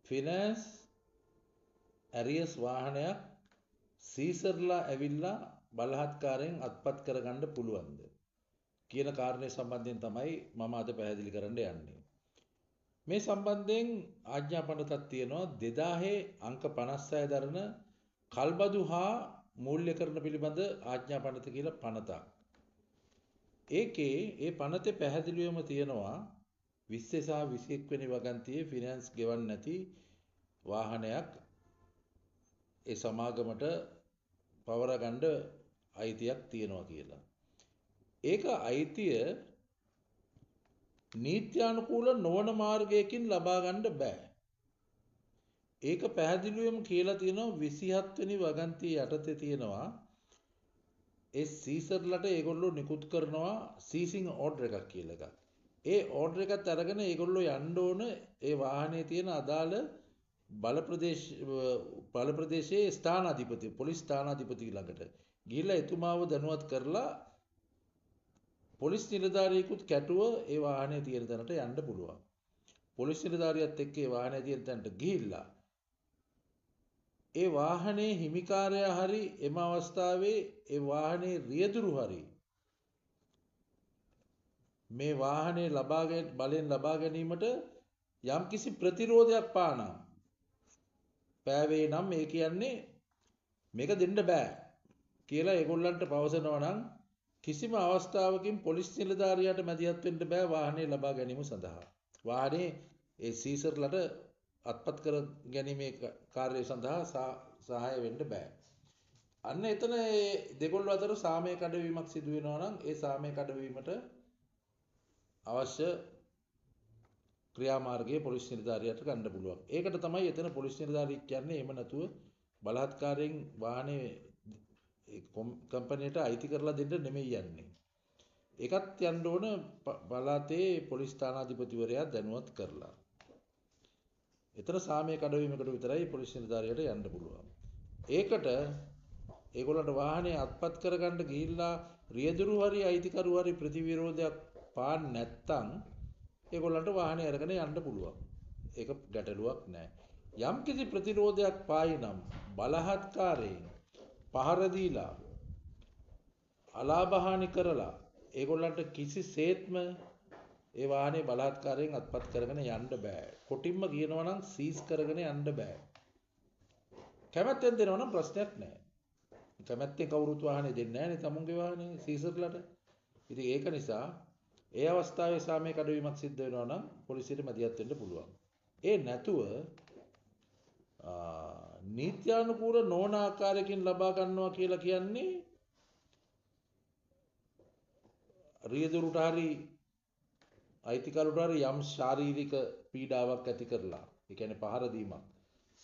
Finance ඇරියස් වාහනයක් සීසර්ලා ඇවිල්ලා බලහත්කාරයෙන් අත්පත් කරගන්න පුළුවන්ද කියන කාරණය සම්බන්ධයෙන් තමයි මම අද පැහැදිලි කරන්න යන්නේ. මේ සම්බන්ධයෙන් ආඥා පනතක් තියෙනවා 2000 අංක 56 දරන කල්බදු හා මූල්‍යකරණ පිළිබඳ ආඥා පනත කියලා පනතක්. ඒකේ ඒ පනතේ පැහැදිලිවම තියෙනවා 20 සහ 21 වෙනි වගන්තියේ ෆිනෑන්ස් ගෙවන්නේ නැති වාහනයක් ඒ සමාගමට පවර ගන්න අයිතියක් තියෙනවා කියලා. ඒක අයිතිය නීත්‍යානුකූල නොවන මාර්ගයකින් ලබා ගන්න බෑ. ඒක පැහැදිලිවම කියලා තියෙනවා 27 වෙනි වගන්තිය යටතේ තියෙනවා ඒ සීසර්ලට ඒගොල්ලෝ නිකුත් කරනවා සීසිං ඕඩර් එකක් කියලා එකක්. ඒ ඕඩර් එකත් අරගෙන ඒගොල්ලෝ යන්න ඕන ඒ වාහනේ තියෙන අදාළ බල ප්‍රදේශයේ ස්ථානාධිපති පොලිස් ස්ථානාධිපති ළඟට ගිහිල්ලා එතුමාව දැනුවත් කරලා පොලිස් නිලධාරියෙකුත් කැටුව ඒ වාහනේ තියෙන තැනට යන්න පුළුවන්. පොලිස් නිලධාරියත් එක්ක ඒ වාහනේ තියෙන තැනට ගිහිල්ලා ඒ වාහනේ හිමිකාරයා හරි එම අවස්ථාවේ ඒ වාහනේ රියදුරු හරි මේ වාහනේ බලෙන් ලබා ගැනීමට යම්කිසි ප්‍රතිරෝධයක් පානම් පෑවේ නම් ඒ කියන්නේ මේක දෙන්න බෑ කියලා ඒගොල්ලන්ට පවසනවා නම් කිසිම අවස්ථාවකින් පොලිස් නිලධාරියාට මැදිහත් වෙන්න බෑ වාහනේ ලබා ගැනීම සඳහා. වාහනේ ඒ සීසර්ලට අත්පත් කර ගැනීමේ කාර්යය සඳහා සහාය වෙන්න බෑ. අන්න එතන ඒ දෙගොල්ලෝ අතර සාමය කඩවීමක් සිදු වෙනවා නම් ඒ සාමය කඩවීමට අවශ්‍ය ක්‍රියාමාර්ගය පොලිස් නිලධාරියාට ගන්න පුළුවන්. ඒකට තමයි එතන පොලිස් නිලධාරියෙක් කියන්නේ එහෙම නැතුව බලහත්කාරයෙන් වාහනේ කම්පැනියට අයිති කරලා දෙන්න නෙමෙයි යන්නේ. ඒකත් යන්න ඕන පළාතේ පොලිස් ස්ථානාධිපතිවරයා දැනුවත් කරලා. එතන සාමය කඩවීමකට විතරයි පොලිස් නිලධාරියට යන්න පුළුවන්. ඒකට ඒගොල්ලන්ට වාහනේ අත්පත් කරගන්න ගිහිල්ලා රියදුරු හරි අයිතිකරු හරි ප්‍රතිවිරෝධයක් පාන්න නැත්තම් ඒගොල්ලන්ට වාහනේ අරගෙන යන්න පුළුවන්. ඒක ගැටලුවක් නෑ. යම්කිසි ප්‍රතිරෝධයක් පායි නම් බලහත්කාරයෙන් පහර දීලා අලාභහානි කරලා ඒගොල්ලන්ට කිසිසේත්ම ඒ වාහනේ බලහත්කාරයෙන් අත්පත් කරගෙන යන්න බෑ. කොටින්ම කියනවා නම් සීස් කරගෙන යන්න බෑ. කැමැත්තෙන් දෙනවා නම් ප්‍රශ්නයක් නෑ. කැමැත්තෙන් කවුරුත් වාහනේ දෙන්නේ නෑනේ තමුන්ගේ වාහනේ සීසර්ලට. ඉතින් ඒක නිසා ඒ අවස්ථාවේ සාමය කඩවීමක් සිද්ධ වෙනවා නම් පොලිසියට මැදිහත් වෙන්න පුළුවන්. ඒ නැතුව නීත්‍යානුකූල නොවන ආකාරයකින් ලබා ගන්නවා කියලා කියන්නේ රියදුරුට හරි අයිතිකරුට හරි යම් ශාරීරික පීඩාවක් ඇති කරලා, ඒ කියන්නේ පහර දීමක්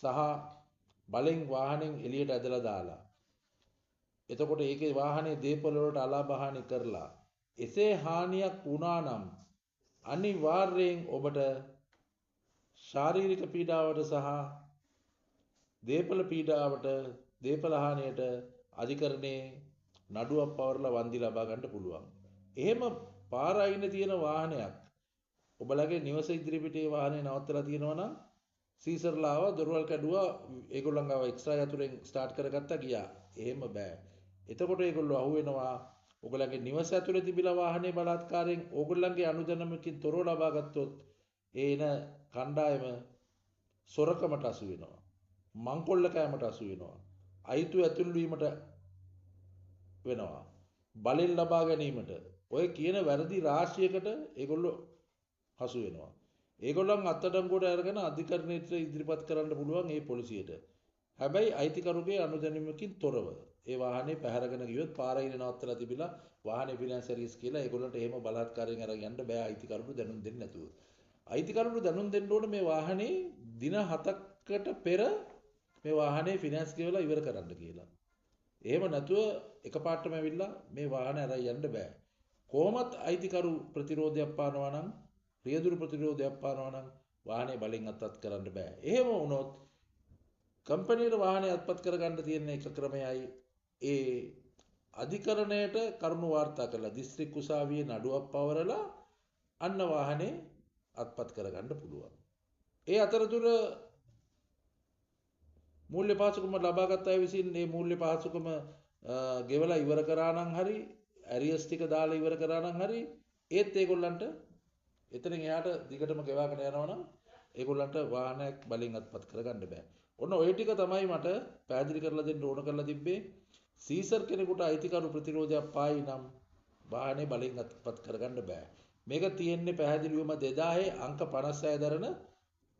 සහ බලෙන් වාහනෙන් එළියට ඇදලා දාලා, එතකොට ඒකේ වාහනේ දේපොළ වලට අලාභහානි කරලා එසේ හානියක් වුණා නම් අනිවාර්යයෙන් ඔබට ශාරීරික පීඩාවට සහ දේපළ පීඩාවට දේපළ හානියට අධිකරණයේ නඩුවක් පවරලා වන්දි ලබා ගන්න පුළුවන්. එහෙම පාර අයිනේ තියෙන වාහනයක් ඔබලගේ නිවස ඉදිරිපිටේ වාහනේ නවත්තලා තියෙනවා නම් සීසර්ලා ආවා, දොරවල් කැඩුවා, ඒගොල්ලන් ආව එක්ස්ට්‍රා යතුරෙන් ස්ටාර්ට් කරගත්තා ගියා. එහෙම බෑ. එතකොට ඒගොල්ලෝ අහුවෙනවා ඔයගොල්ලන්ගේ නිවස ඇතුලේ තිබිලා වාහනේ බලහත්කාරයෙන් ඕගොල්ලන්ගේ අනුදැනුමකින් තොරව ලබා ගත්තොත් ඒ එන කණ්ඩායම සොරකමට අසු වෙනවා. මංකොල්ල කෑමට අසු වෙනවා. අයිතු ඇතුල් වීමට වෙනවා. බලෙන් ලබා ගැනීමට ඔය කියන වැරදි රාශියකට ඒගොල්ලෝ හසු වෙනවා. ඒගොල්ලන් අත්අඩංගුවට අරගෙන අධිකරණයට ඉදිරිපත් කරන්න පුළුවන් ඒ පොලිසියට. හැබැයි අයිතිකරුගේ අනුදැනුමකින් තොරව ඒ වාහනේ පැහැරගෙන ගියොත් පාර අයිනේ නවත්තලා තිබිලා වාහනේ ෆිනෑන්ස් සර්විස් කියලා ඒගොල්ලන්ට එහෙම බලහත්කාරයෙන් අරන් යන්න බෑ අයිතිකරුට දැනුම් දෙන්න නැතුව. අයිතිකරුට දැනුම් දෙන්න ඕන මේ වාහනේ දින 7කට පෙර මේ වාහනේ ෆිනෑන්ස් ගෙවලා ඉවර කරන්න කියලා. එහෙම නැතුව එකපාරටම ඇවිල්ලා මේ වාහනේ අරන් යන්න බෑ. කොහොමත් අයිතිකරු ප්‍රතිරෝධයක් පානවා නම් රියදුරු ප්‍රතිරෝධයක් පානවා නම් වාහනේ බලෙන් අත්පත් කරන්න බෑ. එහෙම වුණොත් කම්පැනියට වාහනේ අත්පත් කරගන්න තියෙන එක ක්‍රමයයි ඒ අධිකරණයට කරුණු වාර්තා කරලා දිස්ත්‍රික් උසාවියේ නඩුවක් පවරලා අන්න වාහනේ අත්පත් කරගන්න පුළුවන්. ඒ අතරතුර මූල්‍ය පහසුකම ලබාගත් අය විසින් මේ මූල්‍ය පහසුකම ගෙවලා ඉවර කරා නම් හරි, ඇරියස් ටික දාලා ඉවර කරා නම් හරි, ඒත් ඒගොල්ලන්ට එතනින් එහාට දිගටම ගෙවාගෙන යනවා නම් ඒගොල්ලන්ට වාහනයක් බලෙන් අත්පත් කරගන්න බෑ. ඔන්න ඔය ටික තමයි මට පැහැදිලි කරලා දෙන්න ඕන කරලා තිබ්බේ. සීසර් කෙනෙකුට අයිතිකරු ප්‍රතිරෝධයක් පායි නම් වාහනේ බලෙන් අත්පත් කරගන්න බෑ. මේක තියෙන්නේ පැහැදිලිවම 2000 අංක 56 දරන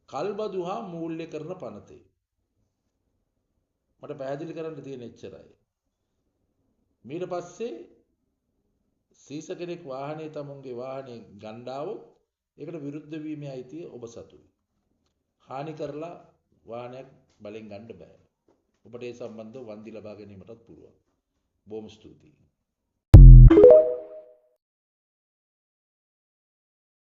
කල්බදු හා මූල්‍ය කරන පනතේ. මට පැහැදිලි කරන්න තියෙන එච්චරයි. ඊට පස්සේ සීස කෙනෙක් වාහනේ තමුන්ගේ වාහනේ ගන්න ආවොත් ඒකට විරුද්ධ වීමේ අයිතිය ඔබ සතුයි. හානි කරලා වාහනයක් බලෙන් ගන්න බෑ. ඔබට ඒ සම්බන්ධව වන්දි ලබා ගැනීමටත් පුළුවන්. බොහොම ස්තුතියි.